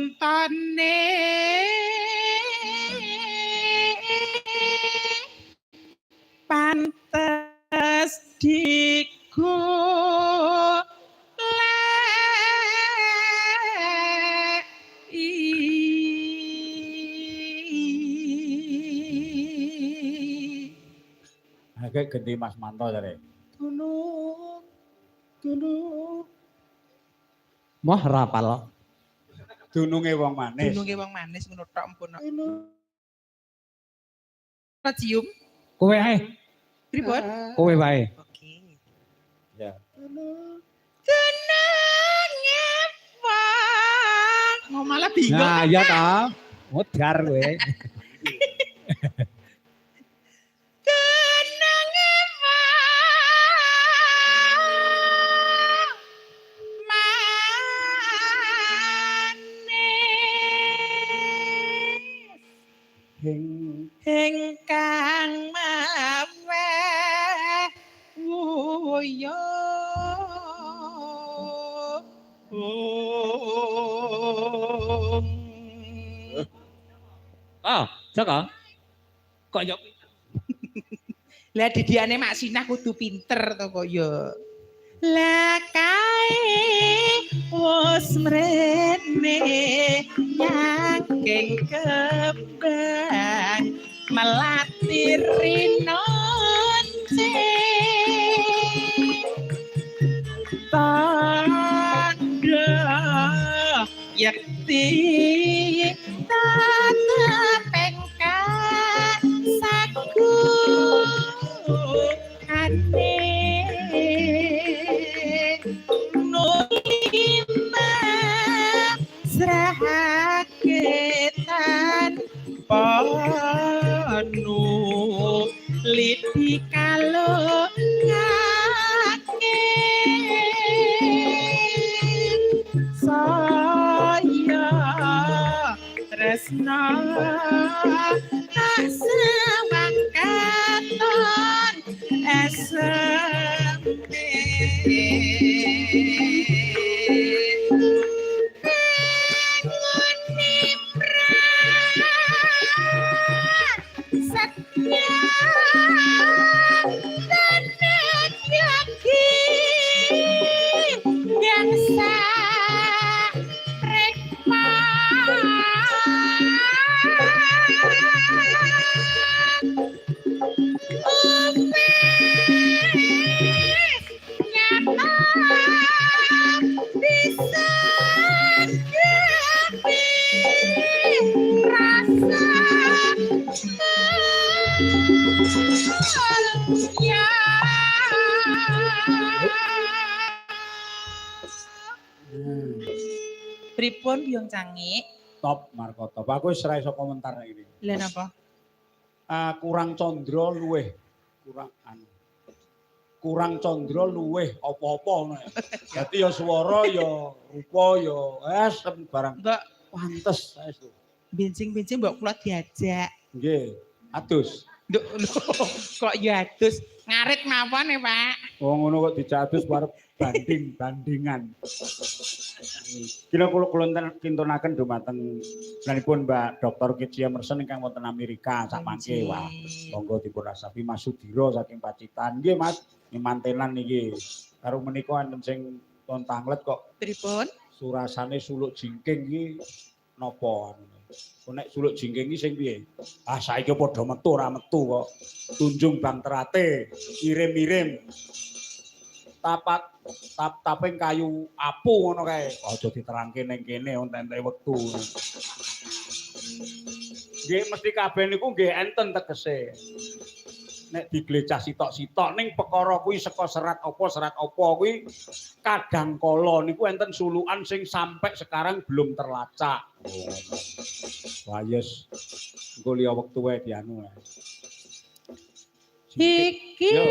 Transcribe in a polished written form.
Contone pantes digoleki. Akeh ganti Mas Manto jare. Dunung dunung. Moh rapal. Dununge wong manis. Dununge wong manis ngono tok ampun. Ora cium. Kowe ae, Pripun? Kowe wae. Oke. Ya. Dununge wong. Mau malah bingung. Nah, iya ta. Modar kowe. Dununge wong manis Hing ingkang maweh wuyo. Ah, Jaka. Kok yo Lah didiane Mak Sinah kudu pinter to kok ya. Lah kae wis mrene nyangking kembang melati rinonce tandha yekti tetep sagu ane nulima serahake tanpa nuliti kalungake saya tresna tak sewang katon eseme. Satya tenan yakin yang sarekman umes nyata disanggapi rasa mulia. Pripun Byong Cangik? Top Marco top. Aku wis ora iso komentar nek ini. Lha napa? Ah, kurang condro luweh kurang anu. Kurang condro luweh apa-apa ngono. Dadi ya swara ya rupa ya barang Mbok pantes saestu. benjing-benjing mbok kula diajak. Nggih, adus. Nduk lho, kok ya adus ngarit mawon ya, Pak. Wong ngono kok dijak adus arep banding-bandingan. Kira kula kula kintunaken dumateng lanipun Mbak Dr. Kicia Mersen ingkang wonten Amerika sak mangke wah. Monggo dipun rasapi Mas Sudiro saking Pacitan. Nggih Mas, mantenan niki. Karo menika enten sing ton tanglet kok Pripun? Surasane suluk jingking iki napa anu. Kok nek suluk jingking iki sing piye? Ah saiki padha metu ora metu kok. Tunjung Bang Terate, kirim-irim. Tapat tap taping kayu apu ngono kae. Aja diterangke ning kene enten wektu. Nggih mesti kabeh niku nggih enten tegese. Nek diglecah sitok-sitok ning perkara kuwi saka serat apa kuwi kadang kala niku enten sulukan sing sampai sekarang belum terlacak. Wah yes. Engko liya wektu wae dianu. Iki Yo.